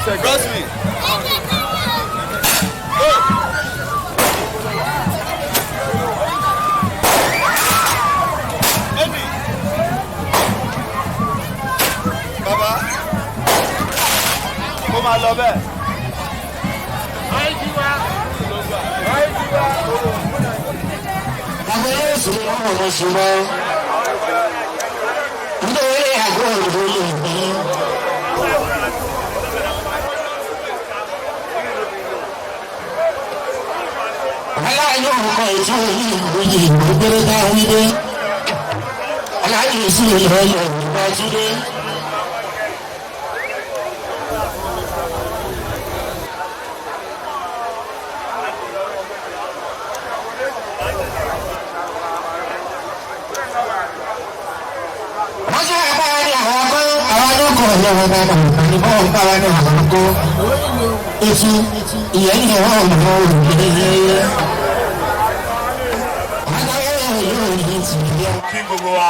Trust me. Eddie. Bàbá. Kó máa lọ bẹ́ẹ̀. Kí gbogbo wa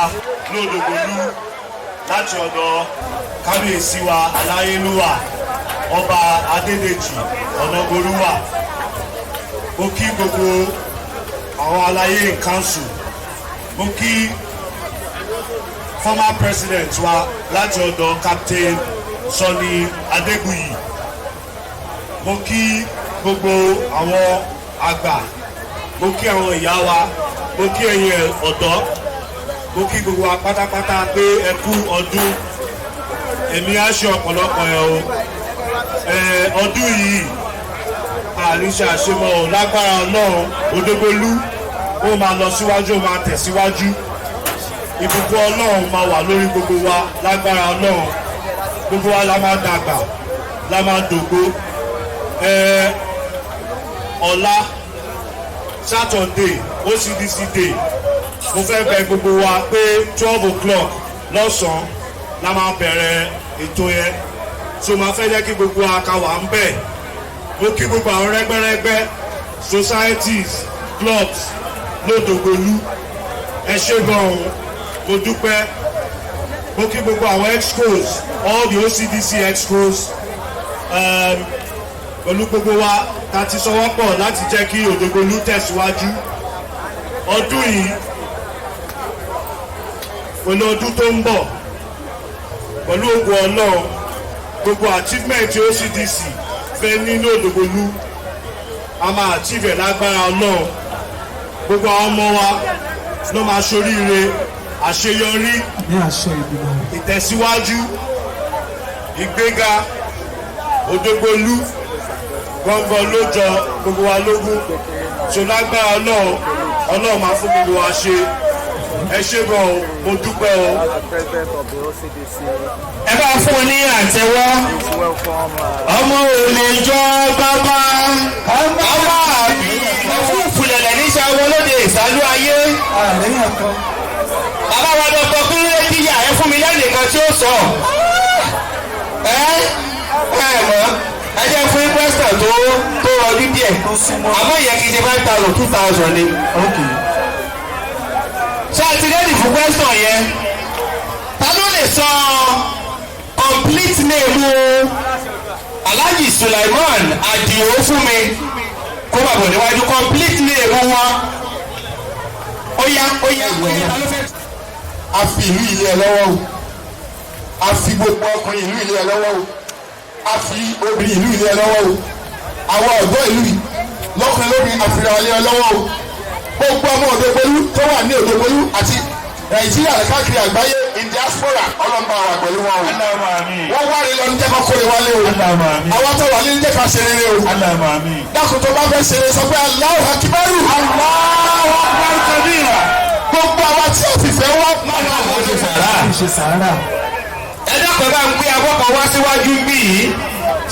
lódògbòlú láti ọ̀dọ̀ kábíyèsí wa, aláyélúwà Ọba Adédèjì Ọ̀nàgorúwà. Mo kí gbogbo àwọn aláyé council. Mo kí former president wa láti ọ̀dọ̀ Captain Sunny Adégbùyì. Mo kí gbogbo àwọn àgbà, mo kí àwọn ìyá wa, mo kí ẹ̀yin ọ̀dọ́, mo kí gbogbo wa pátápátá pé ẹ kú ọdún. Èmi á ṣe ọ̀pọ̀lọpọ̀ ẹ̀ o. Ẹ ọdún yìí, àríṣe àṣemọ ò lágbára Ọlọ́run. Òdògbólú ó máa lọ síwájú, ó máa tẹ̀síwájú. Ìbùkún Ọlọ́run máa wà lórí gbogbo wa lágbára Ọlọ́run. Gbogbo wa la máa dàgbà, la máa dògbó. Ẹ ọ̀la Saturday, OCDC Day, mo fẹ́ bẹ̀ gbogbo wa pé 12 o'clock lọ́sàn-án la máa bẹ̀rẹ̀ ètò yẹn, so máa fẹ́ jẹ́ kí gbogbo wa ká wà ń bẹ̀. Mo kí gbogbo àwọn rẹ́gbẹ́rẹ́gbẹ́, societies, clubs lódògbòlú. Ẹ ṣé gan-an, mo dúpẹ́. Mo kí gbogbo àwọn excos, all the OCDC excos, pẹ̀lú gbogbo wa ta ti sọwọ́pọ̀ láti jẹ́ kí Òdògbòlú tẹ̀síwájú. Ọdún yìí pẹ̀lú ọdún tó ń bọ̀, pẹ̀lú ògùn Ọlọ́run, gbogbo achievement tí OCDC fẹ́ nínú Òdògbòlú, a máa achieve ẹ̀ lágbára Ọlọ́run. Gbogbo àwọn ọmọ wa ló máa ṣoríire, àṣeyọrí, Ní àṣẹ ìgbìmọ̀. ìtẹ̀síwájú, ìgbéga. Òdògbòlú gbọ̀ngàn ló jọ gbogbo wa lógún, so lágbára Ọlọ́run, Ọlọ́run máa fún gbogbo wa ṣe. Ẹ ṣé gan o, mo dúpẹ́ o. President of the OCDC, Ẹ bá fún un ní àtẹ́wọ́. please welcome Ọmọ ò lè jọ bàbá, ọmọ àbí fún ìfúlẹ̀lẹ̀ níṣẹ́ wọn lóde ìsálú ayé. Àlẹ́yìn ọkọ. Bàbá wa Dr. Kúnlé Díyà, ẹ fún mi lẹ́nìkan tí ó sọ. Ẹ ẹ mọ̀, ẹ jẹ́ fún pẹ́sítọ̀ tó rọjú díẹ̀, àmọ́ ìyẹn kì í ṣe 5,000, 2,000 ni. Ṣé a ti ready fún pẹ́sítọ̀ yẹn? Ta ló lè sọ complete name o Alhaji Sulaiman Adio fún mi, kó bàbọ̀ níwájú? Complete name wọn. Ó yá, ó yá, ó yá, ta ló fẹ́? A fi ìlú ilé ẹ lọ́wọ́ o. A fi gbogbo ọkùnrin ìlú ilé ẹ lọ́wọ́ o. A fi obìnrin ìlú ilé ẹ lọ́wọ́ o. Àwọn ọ̀dọ́ ìlú yìí, lọ́kùnrin lóbìnrin, a fi ra ilé ẹ lọ́wọ́ o. Gbogbo ọmọ Òdògbólú tó wà ní Òdògbólú àti Nàìjíríà káàkiri àgbáyé, in diaspora, ọlọ́mọba wà pẹ̀lú wọn o. Wọ́n wá rí lọ ní jẹ́ kó kórè wálé o. Àwọn tó wà ní jẹ́ ká ṣe rere o. Dákun, tó bá fẹ́ ṣe rere, sọ pé Allahu Akbar. Allahu Akbar kabira. Gbogbo àwa tí a ti fẹ́ wá. Kì í ṣe sàárà. Ẹ dákun, bá ń gbé abọ́ kan wá síwájú bí yìí.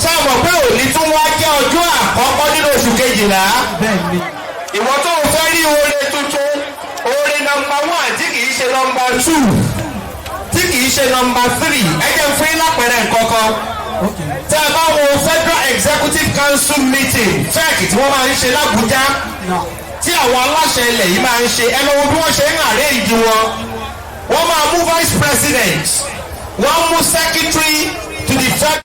Ṣé o mọ̀ pé òní tún wá jẹ́ ọjọ́ àkọ́kọ́ nínú oṣù kejìlá? Bẹ́ẹ̀ ni. Ìwọ tó o fẹ́ rí oore tuntun, oore number one tí kìí ṣe number two, tí kìí ṣe number three, ẹ jẹ́ fún yín lápẹ̀rẹ̀ nǹkan kan. Tí a bá wo Federal Executive Council meeting, FEC, tí wọ́n máa ń ṣe l'Ábùjá, tí àwọn aláṣẹ ilẹ̀ yìí máa ń ṣe, ẹ lọ́wọ́ bí wọ́n ṣe ń arrange wọn. Wọ́n máa mú vice president, wọ́n mú secretary to the federal.